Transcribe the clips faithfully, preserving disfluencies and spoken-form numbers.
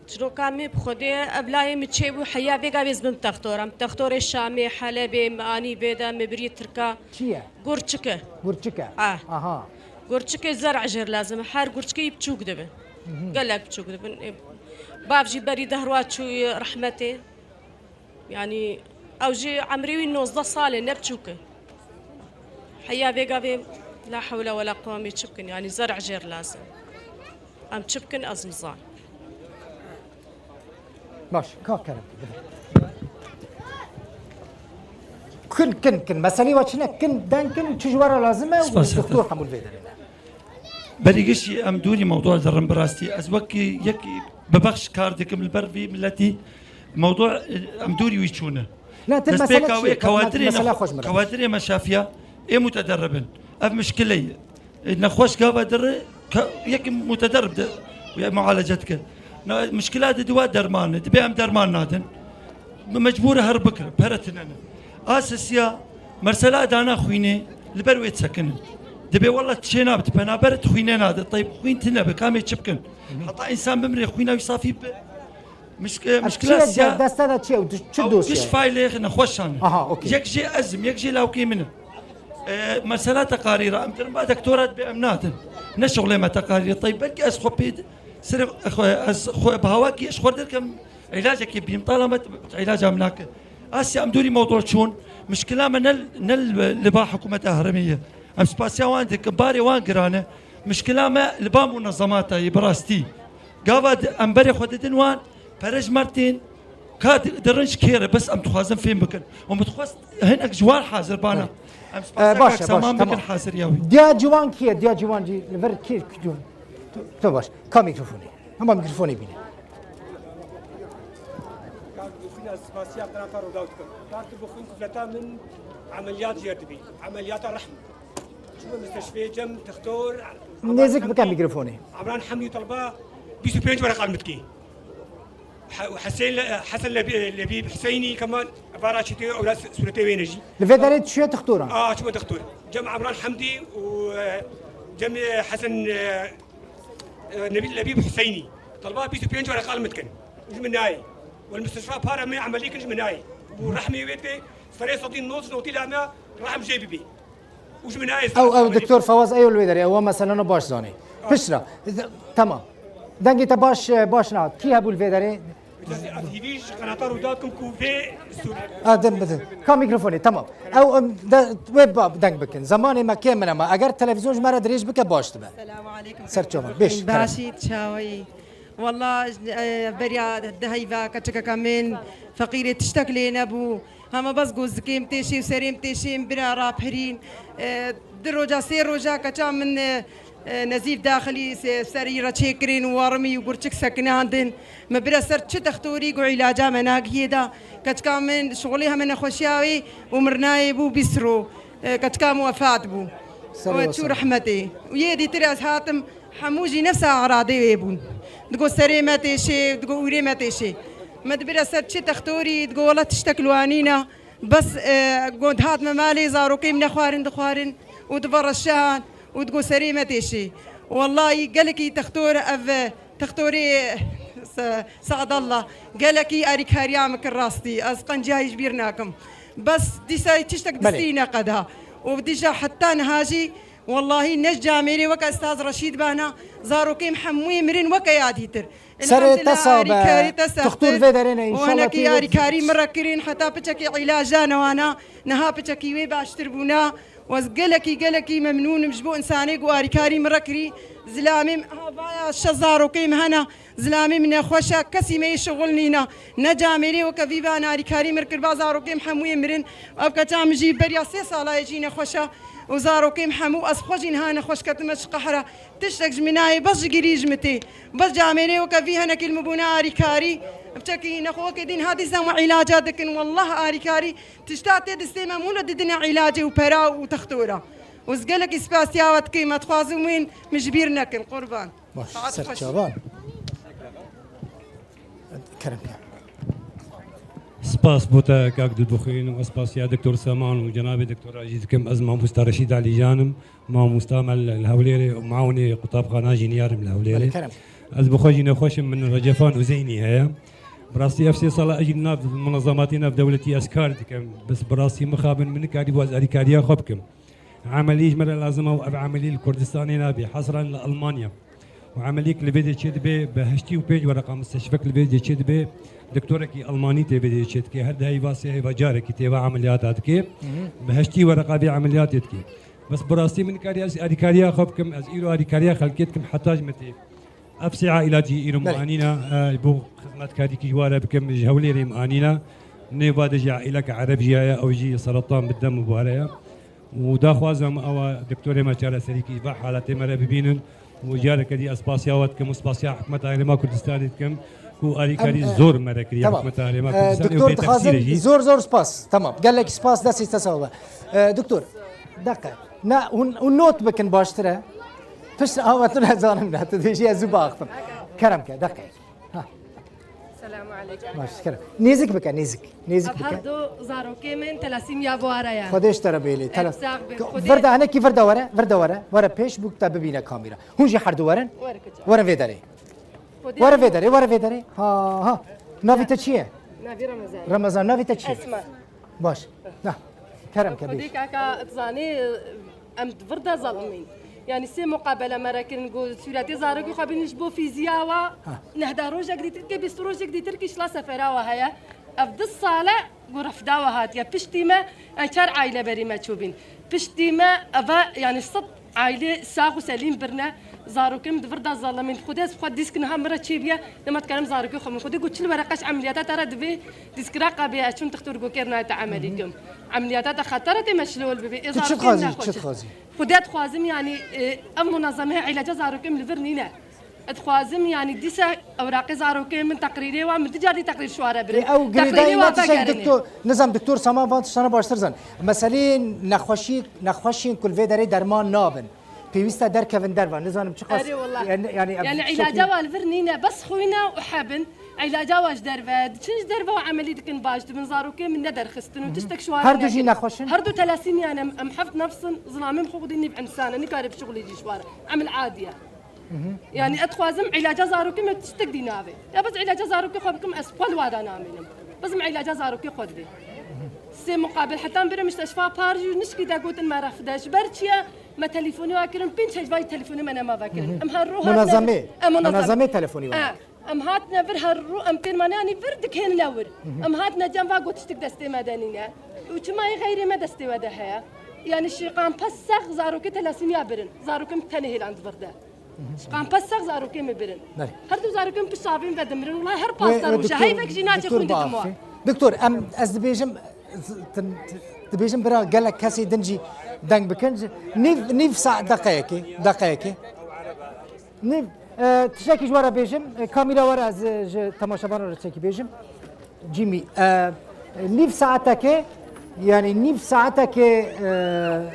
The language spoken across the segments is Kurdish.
Çiroka me bi Xwedê ev layê min çêbû, heya vêga vê ez bim textor. Em textorê Şamê, Helebê, min anî vê de, min birî Tirka. Çi ye? Gurçik e. Gurçik e. Ah. Aha. Gurçikê zerc jêr lazim e. Her gurçikê yî biçûk dibin. Gelek biçûk dibin. E, bav jî berî deh rwa çûyî rehmetê. Yanî ew jî emrê wî nozdeh sal e, ne biçûk e. Heya vêga vê la hewle wela quwemê çi bikin? Yanî zerc jêr lazim. Em çi bikin ez nizan. Baş, ka kerem. Kin, kin, kin. Meselê we çi ne? Kin, den kin, çi ji we re lazim e û doktor qebûl vê derê ne. Berî giştî em dûrî mewdûa dirin bi rastî. Ez wekî yekî bi bexş kar dikim li ber vî miletî. Mewdû em dûrî wî çûne. Destpêka wê kewatirê me şafiya ê mutederrib in. Ev mişkile ye. E, nexweş gava dire yek mutederrib de mualece dike. Mişkila di diwa derman e. Dibê em derman nadin. Mecbûr e her bikire. Pere tine ne. A sisiya mersela dana xwînê li ber wê disekinin. Dibê wela tu çê nabe, tu penaber tu xwînê nade. Teyb xwîn tine bi kamê çi bikin? Heta însan bimrê xwîna wî safî bibe. Mişk- e, Ev Mişkila çi ye? Siya Deste de çi ye? Çi ew dosye? Giş faylê nexweşan. Aha, okey. Yek jê ez im, yek jê lawkê min e. E, mesela teqarîra em dirin ba doktora dibê em nadin. Ne şixulê me teqarîra. Teyb belkî ez xwe pê serê xwe ez xwe bi hawakî ez xwe derkem îlacekê bîm. Talama îlaca min nake. Asya em dûrî mewdû çûn. Mişkila me ne ne li ba hikûmeta herêmê ye. Em spasiya wan dikin. Barê wan giran e. Mişkila me li ba munezemata ye bi rastî. Gava em berê xwe didin wan, pere ji me re tên, ka di rind ji kê re, bes em dixwazin fêm bikin. Û min dixwest hinek ji wan hazir bana. Em spasiya kak Saman bikin haziriya wî. Diya ciwan kî ye? Diya ciwan jî li vir kê? Tu baş. Ka mîkrofonê. Hema mîkrofonê bîne. Kar tu bixwîn ez spasiya qenata Rûdaw dikim. Kar tu bixwîn kufleta min emeliyat jêr dibî. Emeliyata rehm. Çûme misteshfê cem dixtor Nêzik bike mîkrofonê. Emran Hemdî telba bîst û pênc wereqa li min dikî. Hesên Hesen Lebîb Huseynî keman vara çitê ewla sûretê wê ne jî. Li vê derê dişiye dixtoran. A çûme dixtor. Cem Emran Hemdî û cem Hesen Nebî Lebîb Huseynî. Telba bîst û pênc wereqa li min dikin. Ji min nayê. Wel misteshfa para me emelî kin ji min nayê. Bû rehmê wê divê serê sedî nod notî la me rehm jê bibî. Û ji min nayê. Ew, ew doktor Fawaz Eyol wê derê, ew meselana baş zanê. Piştre. Tamam. Dengê te baş, baş na. Kî hebû li vê derê? Ez hîvî ji qenata Rûdaw dikim ku vê stûr- A, din bidin. Ka mîkrofonê, tamam. Ew, em, de, wê ba-, deng bikin. Zemanê me kêm in ama eger televîzyon ji me re dirêj bike baş dibe. Selamu aleykum. Ser çavan. Bêş, kerem. Başî çawayî. Walla, e, beriya di heyva keçikeke min feqîrê tiştek lê nebû. Hema bes gozikêm têşê û serêm têşêm bira rapirîn. E, di roja, sê roja keça min, e, e, nezîf daxilî se-, serî re çêkirin û warimî û gurçik sekinandin. Me bira ser çi dextorî û îlaca me nagihê da. Keçika min şixulê heme nexweşiya wê û mirnayê bû bîst ro. E, keçika min wefat bû. Serê we çû rehmetê. Û yê dîtir ez hatim. Hemû jî nefsa eradê wê bûn. Digo serê me têşê, digo ûrê me têşê. Me dibire ser çi textorî, digo wela tiştek li wanî ne. Bes, e, got hat me malê, zarokê min nexwarin dixwarin û dive reşan û digo serê me têşê. Wellahî gelekî textor ev, textorê Se-, Saadallah, gelekî arîkariya min kir rastî. Ez qenciya wî ji bîr nakim. Bes dîsa tiştek distî neqeda. Û dîsa heta niha jî Wellahî ne ji camêrê weke Estaz Reşîd bana, zarokêm hemûyê mirin weke ya dîtir. Serê te sabe, doktor vê derê ne, înşallah. Hinekî arîkarî min re kirin, heta piçekî îlac dane wana, niha piçekî wê baştir bûna. Wez gelekî, gelekî memnûn im ji bo însanê ku arîkarî min re kirî. Zilamê min, ha vaya şe zarokê min hene, zilamê min nexweş e, kesî me yê şixul nîne. Ne camêrê weke vî bana arîkarî min re kirba, zarokê min hemûyê mirin. Ev keça min jî beriya sê sala ye jî nexweş e. Û zarokê min hemû ez xwe jî niha nexweş ketime ji qehra. Tiştek ji min nayê, bes ji girî ji min tê. Bes camêrê weke vî henekî li min bûne arîkarî. Piçekî nexwe wekê dîn ha dîsa me îlaca dikin. Wellah arîkarî tişta tê distê me mûle didine îlacê û pera û textora. Û ez gelekî spasiya we dikim. Me dixwazim wên min ji bîr nekin. Qurban. Baş, ser çavan. Kerem ya. Spas bo te kak Dilbixwîn û ez spasiya Doktor Seman û cenabê Doktora jî dikim. Ez mamosta Reşîd Alîcan im. Mamosta me li, li Hewlêrê û mawnê qutabxana jî niyar im li Hewlêrê. Belê, kerem. Ez bi xwe jî nexweş im, min recefan û zeynî heye. Bi rastî ev sê sala ez jî li nav munezematê navdewletî ez kar dikim. Bes bi rastî mixabin min nikarîbû ez alîkariya xwe bikim. Emelî ji me re lazim e û ev emelî li Kurdistanê nabe, hesran li Almanya. Û emelî li vê dê çê dibe, bi heştî û pênc wereqa misteşfek li vê dê çê dibe, doktorekî Almanî tê vê dê çê dike, her di heyva sê heyva carekî tê va emeliyata dike, bi heştî wereqa vê emeliyatê dike. Bes bi rastî min nikarî ez alîkariya xwe bikim, ez îro alîkariya xelkê dikim, heta ji me tê. Ev sê aîla jî îro min anîne, e, bo xizmetkarîkî ji ware bikim, ji Hewlêrê min anîne. Nêva de jî aîleke Ereb jiyaye, ew jî seratan bi dem û bare ye. Û daxwazim ewa doktorê me çareserîkî va haletê me re bibînin. Û careke dî ez spasiya we dikim û spasiya hikûmeta Herêma Kurdistanê dikim ku alîkarî zor me re kiriye hikûmeta Herêma Kurdistanê û bê teqsîrê jî. Zor zor spas. Tamam. Gelekî spas, destê te sax be. E, doktor, deqe. Ne, hûn, hûn not bikin baştir e. Pişt awa tu ne zanim ne. Tu dibêjî ez zû biaxivim. Kerem ke, deqe. Ha. Selamu aleykum. Baş, kerem. Nêzik bike, nêzik. Nêzik bike. Ev her du zarokê min telasîmiya bi ware ye. Xwedê ji te re bêlê. Tela-, sax be. Ke-, Xwedê. Vir de, hinekî vir de were, vir de were. Were pêş bûk te bibîne kamîra. Hûn jî her du werin. Were kucak. Werin vê derê. Xwedê. Were vê derê, were vê derê. Ha, ha. Navê te çi ye? Navê Remezan. Remezan, navê te çi ye? Esma. Baş. Na. Kerem ke bêj. Xwedê kaka, dizanî, em di vir de zalim in. Yanî sê muqabele me re kirin, got sûretê zarokê xwe bînin ji bo fîziya wa. Ha. Nehda rojek dîtir ke bîst rojek dîtir ke şila sefera wa heye. Ev du sale got refda wa hatiye. Piştî me, em çar aîle berî me çûbîn. Piştî me, eve, yanî sed aîlê sax û selîm birine, zarokê min di vir de zalim in. Xwedê ez bi xwe dîsk niha min re çêbiye, nema dikarim zarokê xwe min. Xwedê got çil wereqe ji emeliyata te re divê dîskira qabê, ez çûm dixtor got kêr nayê te emelî kim. Emeliyata te xeter e, tê meşlol bibê. Ê zarokê min nexweş e. Tu çi dixwazî, çi dixwazî? Xwedê dixwazim, yanî, e, ev munezemeya îlaca zarokê min li vir nîne. Dixwazim, yanî dîsa ewraqê zarokê min, teqrîrê wa min, du car dî teqrîr şware birin. Ê, ew girêdayî me tiştek doktor, nizam doktor Saman van tiştana baştir zan. Meseleyê nexweşî, nexweşên ku li vê derê derman nabin. Pêwîst e derkevin derve, nizanim çiqas. Erê wallah. Yanî, yanî, yanî îlaca wa li vir nîne, bes xwîne û hebin. Îlaca wa ji derve, diçin ji derve û emelî dikin baş dibin, zarokê min nederxistin û tiştek şware nekin. Her du jî nexweş in? Her du telasîmiyan em, em heft nefs in, zilamê min xwe xwedî nîv însan e, nikare bişuxulî jî ji wan re. Emel adiye. Yanî ez dixwazim îlaca zarokê me tiştek dî navê. Ya bes îlaca zarokê xwe bikim, ez xwe li wada namînim. Bizim îlaca zarokê xwe dibê. Sê muqabil heta birê misteşfa par jî nişkî de gotin me rexde. Ji ber çi ye? Me telefonu wa kirin, pênc heyvayî telefonu me nema vekirin. Em her rû hatine. Munazemê. Em munazemê. Munazemê telefonu wa. E, em hatine vir her rû, em tên me neyanî vir dikênine wir. Em hatine cem va got tiştik destê me de nîne. Û çima yê xeyrê me destê we de heye? Yanî şiqan pes sex zarokê telasîmiya birin. Zarokê min tenê hêlan di vir de. Şiqan pes sex zarokê min birin. Belê. Her du zarokê min pişt avîn ve dimirin. Wela her pazdeh roja heyvek jî naçe xwîn didim wa. Doktor, em, ez dibêjim, t-, t-, dibêjim bira gelek kesê din jî deng bikin. Nîv, nîv saet deqeyekê, deqeyekê. Nîv, e, tiştekî ji we re bêjim, e, kamîra were ez, e, ji temaşevanan re tiştekî bêjim. Cîmî, e, nîv saetekê, yanî nîv saetekê,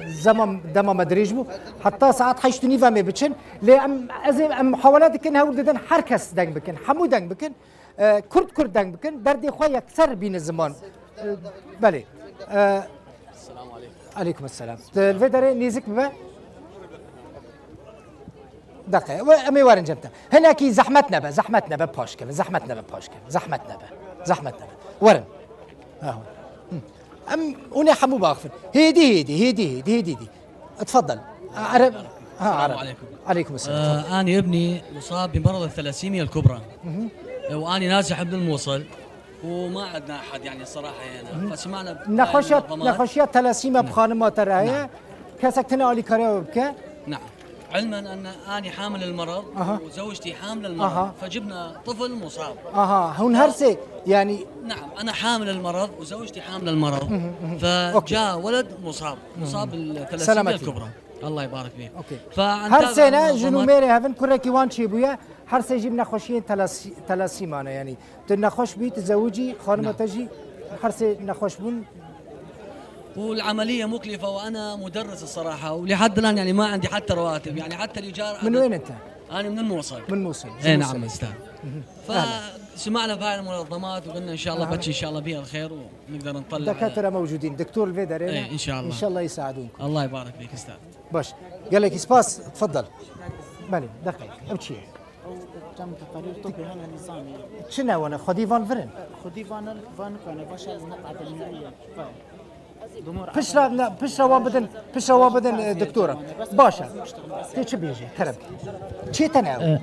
e, zeman, dema me dirêj bû. Heta saet heşt û nîv em ê biçin. Lê em, ez ê, em muhawele dikin, hewl didin her kes deng bikin, hemû deng bikin. E, kurt kurt deng bikin, derdê xwe yekser bîne ziman. E, belê. E, Selamu aleykum. Aleykum selam. Li vê derê nêzik bibe. Deqe, we, em ê werin cem te. Hinekî zehmet nebe, zehmet nebe paş keve, zehmet nebe paş keve, zehmet nebe, zehmet nebe. Werin. Aho. Hı. Em hûn ê hemû biaxivin. Hêdî, hêdî, hêdî, hêdî, hêdî, hêdî. Tfadel. Ereb, ha, Ereb. Aleykum. Aleykum selam. Ee, ani ibni musab bi merad thalassemia el kubra. Ee, ve ani nazih min el Musul. وما عندنا أحد يعني صراحة هنا. فسمعنا نخوشيا، نخوشيا تلاسيما بخانما تراهي. كسك تنا أولي كاريو بك. نعم. علما أن أني حامل المرض وزوجتي حامل المرض، فجبنا طفل مصاب. أها، هون هرسي، يعني. نعم، أنا حامل المرض وزوجتي حامل المرض. فجاء ولد مصاب، مصاب بالثلاسيميا الكبرى. الله يبارك فيك. فأنتابع المنظمات. Her sene ji nûmerê hevin kurekî wan çêbûye, her sê jî bi nexweşiyên telasî-, telasîmane, yanî. Tu nexweş bî, tu zewicî, xanima te jî her sê nexweş bûn. والعملية مكلفة وأنا مدرس الصراحة، ولحد الآن يعني ما عندي حتى رواتب، يعني حتى الإيجار. Min wêne te? انا من الموصل. من موصل. اي نعم استاذ. فسمعنا بهاي المنظمات وقلنا ان شاء الله بكي ان شاء الله بيها الخير ونقدر نطلع. دكاتره موجودين، دكتور الفيدرينا. اي ان شاء الله. ان شاء الله يساعدونكم. الله يبارك فيك استاذ. باش. قال لك سباس، تفضل. مالي دقيقه، ابكي. او جمع تقارير طبي هنا نظامي. شنو وانا خدي فان فرن؟ خدي فان، فان كان باشا نقعد النهائيه. Pişra, ne, pişra wan bidin, pişra wan bidin, e, doktora. Baş e. Tê çi bêjî, kerem ke. Çê te ne ew?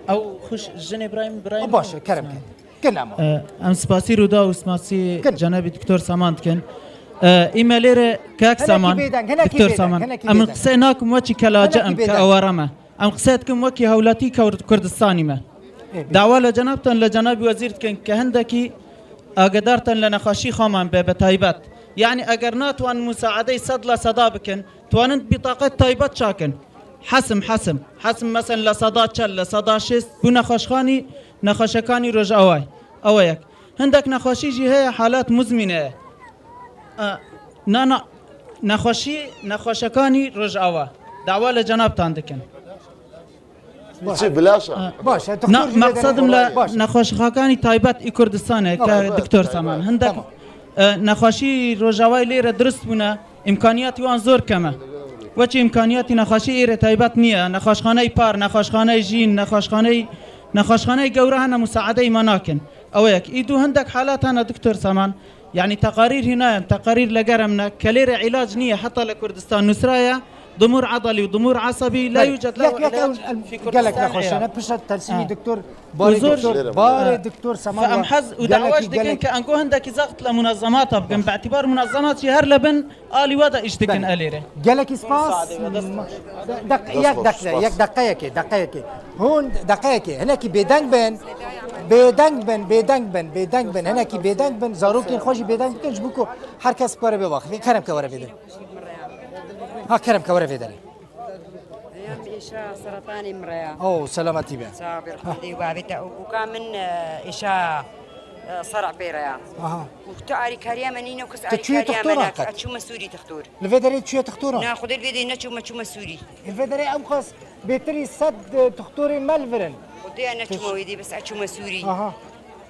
E, ew xweş jinê birayê min, birayê min. Baş e, kerem ke. Kin ama. E, em spasî Rûda û spasî Kin. Cenabî Doktor Saman dikin. E, î me lêre kek Saman, bêdeng, hinekî Doktor bêdeng, Saman. Hinekî Em bêdeng. Qisey nakim wekî kelace Hinekî em, ke bêdeng. Awara me. Em qisey dikin wekî hewletî Kur-, Kurdistanî me. Ê, bê. Dawa li cenabtan, li cenabî wezîr dikin ke hindekî Agedartin li nexweşî xaman be, be taybet. Yanî eger natwan musaedey sed la seda bikin, twanin bitaqet taybet çakin. Hesim, hesim. Hesim mesen la seda çel, la seda şêst, bu nexweşxanî, nexweşekanî Rojaway. Ew e yek. Hindek nexweşî jî heye halat muzmîne ye. E, na, na, nexweşî, nexweşekanî Rojawa. Dawa li cenabtan dikin. Çi bilaş e? Baş e, Na, doktor jî maqsedim bêdene li baş e. Nexweşxakanî taybet î Kurdistanê, ke Baş e. Doktor Saman. Hindek, Tamam. e, nexweşî Rojavayê lêre dirust bûne, îmkaniyatî wan zor kem e. Weçî îmkaniyatî nexweşî êrê taybet niye. Nexweşxaneyê par, nexweşxaneyê jîn, nexweşxaneyê, nexweşxaneyê gewre hene musaedeyê me nakin. Ew e yek. Î du hindek halat hene Doktor Saman. Yanî teqarîr hîna ye, teqarîr li gerem ne, kelê re îlac niye, heta li Kurdistan nusra ye, dimûr edalî û dimûr esebî, la Belê. Yûced Yak, lehu yak, ilac ew, em, fî gelek Kurdistan nexweş e. Hene. Pişa tersîmî Ha. doktor, Û barê zor doktor, jî. Barê Ha. doktor Saman Fe em wa hez û gelekî, dawa jî dikin gelekî. Ke engo hindekî zext li munezemata bikin, Baş. Bi îtîbar munezemat jî her li bin alî we de îş dikin Belê. Elê re. Gelekî spas. Müsaade ve dest baş. De-, de-, Dest yek baş, dekle, spas. Yek deqeyekê, deqeyekê. Hûn deqeyekê, hinekî bêdeng bin. Bêdeng bin, bêdeng bin, bêdeng bin. Hinekî bêdeng bin, zarokên xwe jî bêdeng bikin, ji bo ku her kes were bê waxtê. Kerem ke were bêdeng. Ha, kerem ke were vê derê. Em êşa seretanê min re ya. Oh, selametî be. Sağ ol, elhamdülillah. Wabê te û bûka min, e, êşa, e, ser'bê re ya. Aha. Û tu arîkariya me nîne, kes Tu çûyî arîkariya me tixtoran nake. Qet? Ez çûme Sûrî tixtor. Li vê derê çûye tixtoran? Na, xwedê li vê derê neçûme, çûme Sûrî. Li vê derê ew xas bêtirî sed, e, tixtorên me li vir in. Xwedê ez neçûme wê dê, bes ez çûme Sûrî. Aha.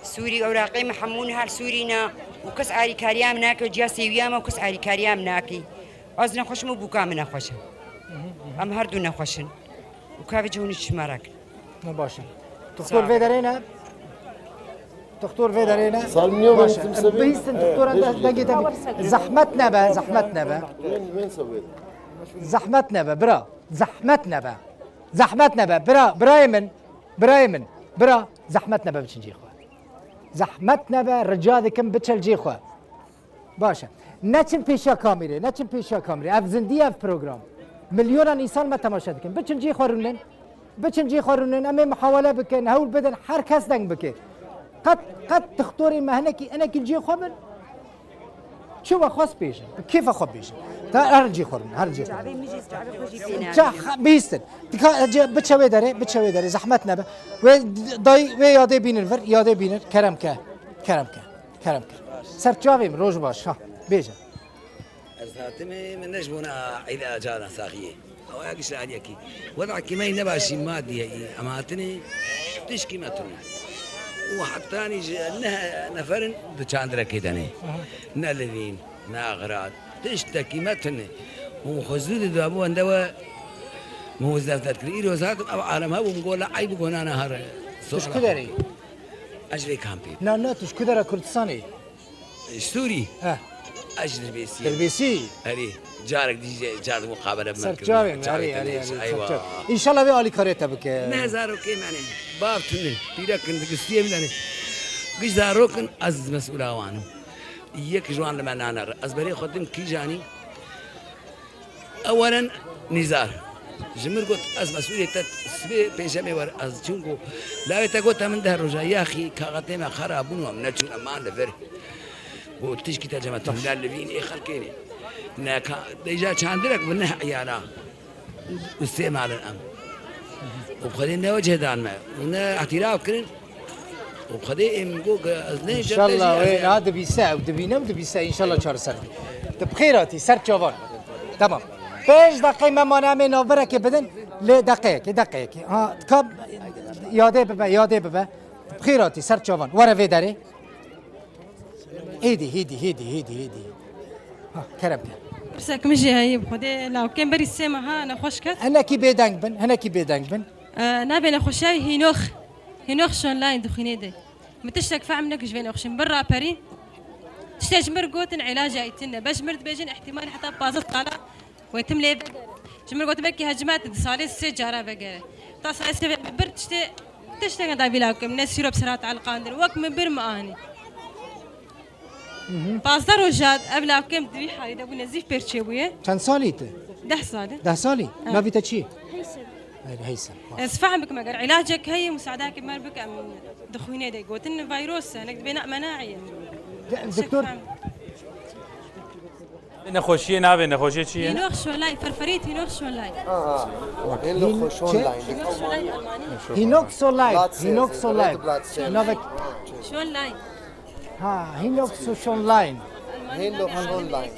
Sûrî, ewraqê me hemû niha li Sûrî ne. Û kes arîkariya min nake, ciya sêwiya me û kes arîkariya min nake. Ez nexweş im û bûka min nexweş e. Em her du nexweş in. Û ka vê cihûnî çi merak. Ne baş e. Doktor vê derê ne? Doktor vê derê ne? Salmıyor Baş e. Bihîstin doktora de-, dengê te bî. Zehmet nebe, zehmet nebe. Zehmet nebe, bira. Zehmet nebe. Zehmet nebe, bira, birayê min. Birayê min. Bira, zehmet nebe biçin cihê xwe. Zehmet nebe, rica dikim biçe li cihê xwe. Baş e. Neçin pêşiya kamîrê, neçin pêşiya kamîrê. Ev zindî, ev program. Milyonan însan me temaşe dikin. Biçin cihê xwe rûnin. Biçin cihê xwe rûnin. Em ê muhawele bikin, hewl bidin, her kes deng bike. Qet, qet tixtorê me hinekî, hinekî cihê xwe bin. Çi we xwest bêjin. Bi kêfa xwe bêjin. Ta her cihê xwe rûnin, her cihê xwe rûnin. Çavê min jî, çavê xwe jî pê nayê. Ça, ha, bihîstin. Dika, ce, biçe wê derê, biçe wê derê. Zehmet nebe. Wê dayî, wê yadê bînir vir, yadê bînir. Kerem ke. Kerem ke. Kerem ke. Ser çavê min, roj baş, ha, bêje. Ez hatime, min ne ji bona Eîda Caran saxiyê. Ew ya giş aliyekî. Weda kîmeyî nebaşî madî ye, em hatine, tişkî me tune. Û hetanî ji neh neferin di çandirekê de ne. Aha. Ne livîn, ne axirad. Tiştekî me tune. Û xwe zû didabû wende we min wizef derkirî. Îro zatim ev alem hebû, min got la eyb û gona nehare. Tu ji ku derê yî? Ez ji vê kampê. Na, na, tu ji ku dera Kurdistanê yî? Ji Sûrî. He. Ez ji Dirbêsiyê. Dirbêsî? Erê. Carek dî jî, carek muqabele bi me Ser kir. Çavê me, Çavê erê, te erê, dî, erê, eywa. Ser çavê. Înşallah vê alîkariyê te bike. Ne zarokê me ne. Bav tune. Pîrek in, digistiyê min ne. Giş zarok in, ez mesûla wan im. Yek ji wan li me nanere. Ez berê xwe dim kîjanî. Ewelen nîzar. Ji min got, ez mesûlê te sibê pêşemê were, ez çûm ku lawê te gote min deh roja, yaxî kaxetê me xera bûn û em neçûn, em man li vir. Got, tişkî te cema tu ne livîn ê xelkê ne. Ne ka, deja çandirek bi neh eyala. Û sê mal in em. Û Xwedê ne wecihê dan me. Û ne îtîraf kirin. Û Xwedê ê min got, ez ne Înşallah wê na dibîse, ew dibîne û dibîse, înşallah çareser bî. Tu bi xêr hatî, ser çavan. Tamam. Pênc deqey me mane, em ê navberekê bidin. Lê deqeyekê, deqeyekê. Ha, ka yadê bibe, yadê bibe. Bi xêr hatî ser çavan. Were vê derê. Hêdî, hêdî, hêdî, hêdî, hêdî. Ha, kerem ke. Pirsek min jî heye, bi Xwedê lawkên berî sê meha nexweş ket. Hinekî bêdeng bin, hinekî bêdeng bin. E, navê nexweşiya wî Hînox. Hînox Şonlayîn dixwînê de. Min tiştek fehm nekir ji vê nexweşî. Min bir raperî. Tiştê ji mir gotin îlaca î tune. Beş mir dibêjin îhtîmal heta pazdeh sala wê tim lê vegere. Ji mir gotin belkî hejmete di salê sê cara vegere. Ta salê sê ve bir tiştê, tiştek da vî lawkê min ne sîrop sera te elqandin. Wek min bir min anî. Pazdeh roja ev lawkê min di vî halî de bû, nezîf pêr çêbûye. Çend salî tu? Deh sal e. Deh salî? Ha. Navî te çi ye? Heysem. Hayır, Heysem. Ez fehm bikim eger îlacek heye, musaadeke me bike, em dixwînê de gotin vîros e, hinek dibê na-, menaî ye. Doktor. Fehm. Nexweşiyê, navê nexweşiyê çi ye? Hînox Şolay, ferferî Hînox Şolay. Ha, ha. Hînox Şolay, Almanî. Hînox Şolay, Hînox Şolay. Navek. Şolay. Ha, Hinox Schönlein. Hinox Schönlein.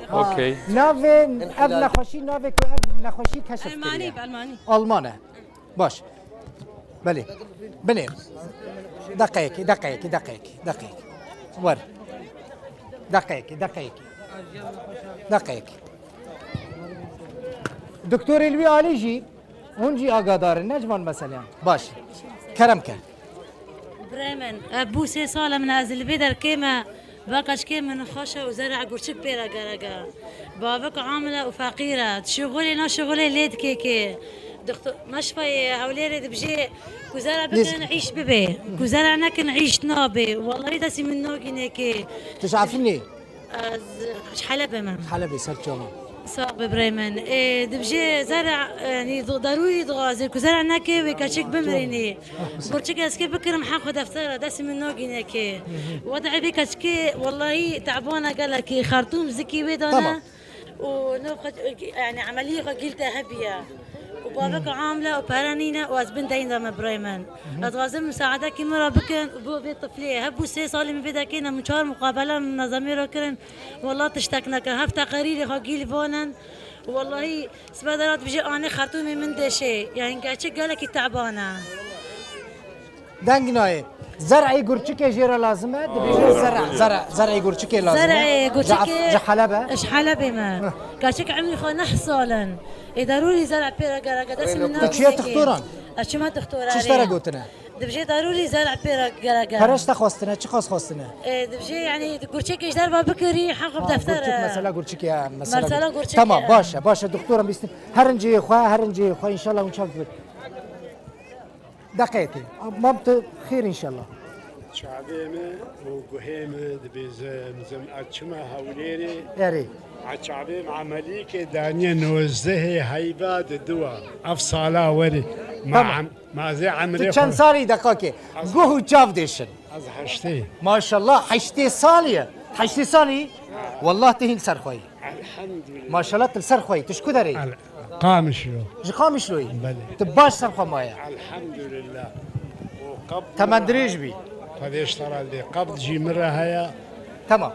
Ha, okey. Navê ev nexweşî, navê ku ev nexweşî keşf kiriye. Elmanî, Elmanî. Alman e. Baş. Belê. Binê. Deqeyekê, deqeyekê, deqeyekê, deqeyekê. Wer. Deqeyekê, deqeyekê. Deqeyekê. Doktorê li wî alî jî Hûn jî agadar in, ne ji van meseleyan. Baş. Kerem ke. Birayê min, ev bû sê sal e min ez li vê derkê me, va keçikê min xweş e û zerê gurçik pê re gerek e. Bavik amil e û feqîr e. Dişixulê naşixulê lê dikê kê. Dixtu-, meşfayê Hewlêrê dibijê ku zerê bikin îş bibê. Ku zerê nekin îş nabê. Wellahî destî min nagînê kê. Tu ji Efrînê? Ez ji Helebê me. Helebê ser çavan. Sax be birayê min. Ê, dibijê zere, yanî, do-, darûyî dixwazê ku zere neke wê keçik bimirînî. Ah, mesela. Gurçik ez kê bikirim heq xwe deftera, destê min nagîne kê. Hı hı. Wedê vê keçikê, wellahî, tebana gelekî, xertûm zikî wê dane. Tamam. Û no xwe, yanî, emeliyê xwe gîl te hebiye. Û bavek amle û pere nîne û ez bin deyn de me birayê min. Hı hı. Ez dixwazim misaadekî min re bikin û bo vê tiflê. Hebû sê salî min vê dekê ne, min çar muqabele min nezemê re kirin. Wela tiştek neke. Heft teqerîrê xwe gîl vanin. Wellahî sibe de rat bijê anê xertûmê min deşê. Yani gerçek gelekî teban e. Deng nayê. Zer'ê gurçikê jê re lazim e. Dibêjin zer'e, zer'e, zer'ê gurçikê lazim e. Zer'ê gurçikê. Ji Af-, ji Heleb e. Ji Helebê me. Heh. Gerçek emrî xwe neh sal in. Ê darûrî zer'e pê re gerek e. Destê min. Tu çiye tixtoran? Ez çima tixtora? Çi ji te re gotine? Dibijê darûrî zer'e pê re gerek e. Pere ji te xwestine, çi qas xwestine? E, dibijê, yanî, gurçekê ji derva bikirî, heq bi defter e. Ha, gurçek, mesela gurçekê, ha, mesela. Mesela gurçekê. Tamam, baş e, baş e, doktora bîstin. Her inciyê xwe, her inciyê xwe, înşallah hûn çav dibin. Deqeyekê. Mam tu xêr înşallah. Çavê min û guhê min dibêjin, ez çima Hewlêrê. Erê. A çavê min emelîkê daniye nozdehê heyva di dua. Ev sala werê. Tamam. Ma em-, Ma ez ê emrê xwe. Tu çend salî deqakê? Ez guh û çav dêşin. Ez heştê. Maşallah, heştê salî ye. Heştê salî? Ha. Wallah tu hîn li ser xwe yî. Elhamdülillah. Maşallah tu li ser xwe yî. Tu ji ku derê yî? El-, Qamişlo. Ji Qamişlo yî? Belê. Tu baş ser xwe maye. Elhamdülillah. Temen dirêj bî. Xwedê ji te re dê. Qebd jî min re heye. Tamam.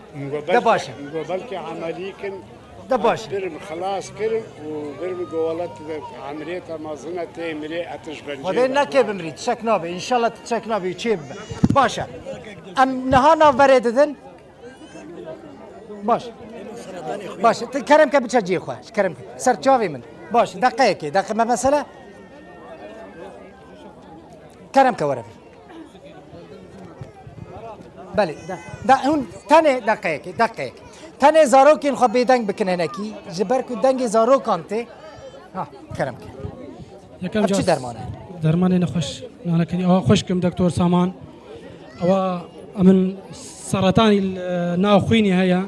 De baş e. Min got belkî emelî kin. De baş. Birim xilas kirim û birim go wela tu de emrê te mezin e, tê mirê, e tu ji bin Xwedê cê neke bimrî, tişek nabe. Înşallah tu tişek nabe, çê bibe. Baş e. Em niha navberê didin. Baş. Baş. Tu kerem ke biçe cihê xwe. Kerem ke. Ser çavê min. Baş. Deqeyekê. Deqe me mesele. Kerem ke were. Belê, de, de, hûn tenê deqeyekê, deqeyekê. Tenê zarokên xwe bêdeng bikin hinekî, ji ber ku dengê zarokan tê. Ha, kerem ke. Yekem. Ev çi cas derman e? Dermanê nexweş, nanekerî. Awa xweşkim, Doktor Saman. Awa min seretanî, e, nav xwînî heye.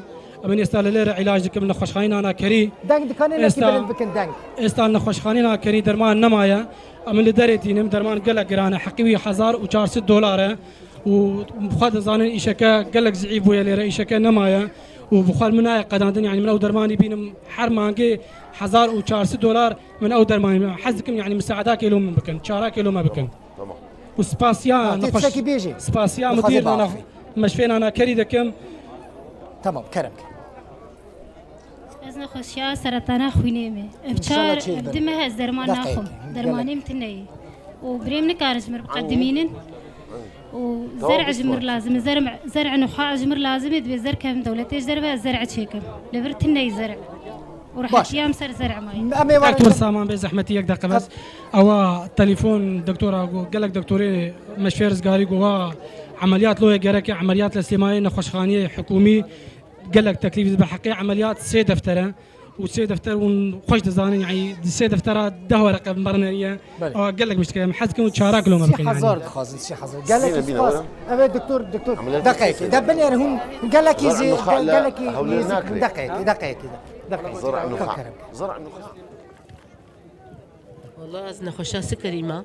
Em êsta li lêre îlac dikim, nexweşxanî nanekerî. Deng dikanê nekî bilind bikin, deng. Êsta nexweşxanî nanekerî, derman nemaye. Em li derê tînim, derman gelek giran e, heqî wî hezar û çar sed dolar e û bi xwe dizanin îşeke gelek zîîf bûye lêre, îşeke nemaye û bi xwe min nayê qedandin, yanî min ew dermanî bînim her mangê hezar û çar sed dolar, min ew dermanî bînim. Hez dikim, yanî misaedakê lo min bikin, çarakê lo me bikin. Tamam. Û spasiya nexweş-, spasiya mudir nana, meşfê nana kerî dikim. Tamam, kerem ke. Ez Nexweşiya seretana xwînê me. Ev çar, ev du meh ez derman naxwim. Dermanê min tune ye. Û birê min nikare ji mir biqedimînin. Û zer'e ji mir lazim e. Zer'e, zer'e nuha ji mir lazim e. Divê zer kevim dewletê ji derve ez zer'e çêkim. Li vir tune ye zer'e. Û rehetiya min ser zer'e maye. Em ê Doktor Saman bê zehmetî yek deqe bes. Ewa telefon doktora got, gelek doktorê meşfê rizgarî got, wa emeliyat loye gerek e, emeliyat li Sêmayê nexweşxaniyê hikûmî gelek teklîf dibe. Heqê emeliyat sê defter e û sê defter hûn xweş dizanin, yani di sê deftera deh wereqe bi me re neriye. Belê. Ewa gelek mişt dikim, hez dikim çara kilo me bikin, yani. Sî hezar dixwazin, sî hezar. Gelekî spas. Ev ê doktor, doktor. Deqeyekê. De binêr hûn gelekî zî, gelekî nêzik. Deqeyekê, deqeyekê. Deqeyekê. Zer'a nuxa'a. Zer'a nuxa'a. Wala ez nexweşa sikerî me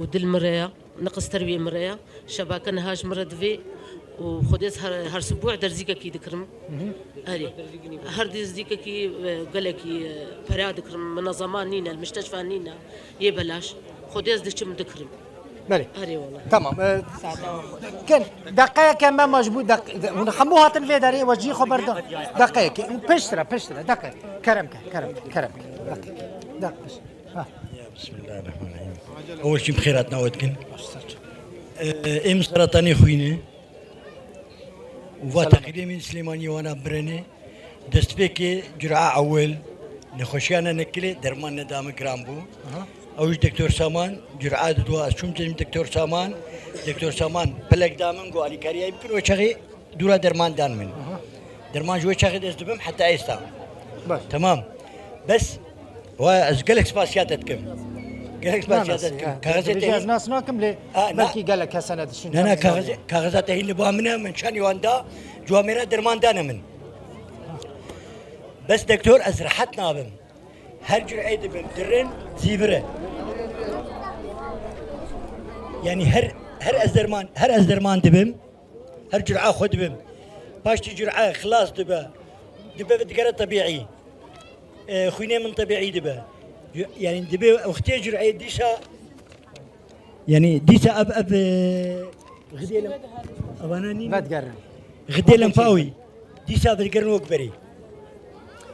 û dil min re ya, niqis terwiyê min re ya. Şebake niha ji min re divê û Xwedê ez her, her sibuh derzîkekî dikirim. Erê. Her derzîkekî, e, gelekî, e, pera dikirim. Minezeman nîne, li mişteşfa nîne, yê belaş. Xwedê ez diçim dikirim. Belê. Erê wala. Tamam. E, ken, deqeyeke me ma ji bo deq-, de-, hûn hemû hatin vê derê, we cî xwe berda. Deqeyeke. Piştre, piştre, deqe. Kerem ke, kerem ke, kerem ke. Deqe. Deqe. Ha. Ya, bismillahirrahmanirrahim. Ew jî bi xêr hatina we dikin. E, êm seretanê xwînê. Û va teqîdê min Silêmaniyê wana birêne. Destpêkê cura ewil, nexweşiya ne nekilê, derman neda min giran bû. Aha. Ew jî Doktor Saman, cura dido, ez çûm cem Doktor Saman. Doktor Saman pelek da min, got, alîkariyê bikin, wê çaxê dûra derman dan min. Aha. Derman ji wê çaxê dest dibim, heta êsta. Baş. Tamam. Bes, wa ez gelek spasiya te dikim. Gelek spasiya te dikim. Kaxezê te hîn. Ez nas nakim lê belkî gelek kesene dişin. Na, na, kaxezê, kaxeza te hîn li ba min e, min çend wan da, cua mêra derman dane min. Bes doktor ez rehet nabim. Her cür'ê dibim, dirin, zîvire. Yani her, her ez derman, her ez derman dibim, her cür'a xwe dibim. Paştî cür'a xilas dibe. Dibe ve digere tebîî. E, xwînê min tebîî dibe. Yani dibe wextê cür'ê dîsa Yani dîsa ev, ev, e, xidê lem-, evana nîne. Vedgerin. Xidê lenfawî. Dîsa vedgerin wek berê.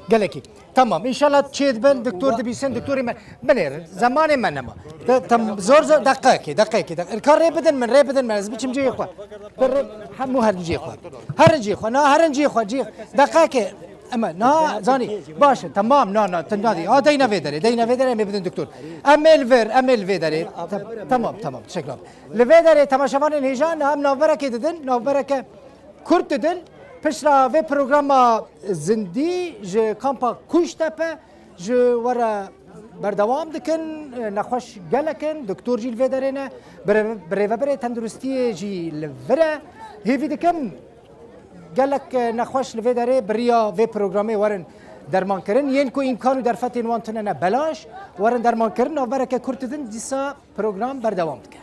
Gelekî. Tamam. Înşallah çê dibin, doktor dibîsin, doktorê me binêrin. Zemanê me nema. De, tam, zor zor, deqekê, deqekê, deqekê. Ka rê bidin min, rê bidin min. Ez biçim cihê xwe. Te rê, hemû herin cihê xwe. Herin cihê xwe. Na, herin cihê xwe, cihê. Deqekê. Ema, na, zanî, baş e, tamam, na, na, tu nadî. A, deyne vê derê, deyne vê derê, em ê bidin doktor. Em ê li vir, em ê li vê derê. Tam-, tamam, tamam, teşekkür ederim. Li vê derê temaşevanên hêja, niha em navberekê didin, navbereke kurt didin. Piştre vê programa zindî ji kampa Kuştepe ji we re berdewam dikin. Nexweş gelek in, doktor jî li vê derê ne. Bire-, birêveberê tenduristiyê jî li vir e. Hêvî dikim, Gelek, e, nexweş li vê derê bi riya vê programê werin dermankirin. Yên ku îmkan û derfetên wan tune ne belaş, werin dermankirin. Navbereke kurt didin, dîsa program berdewam dike.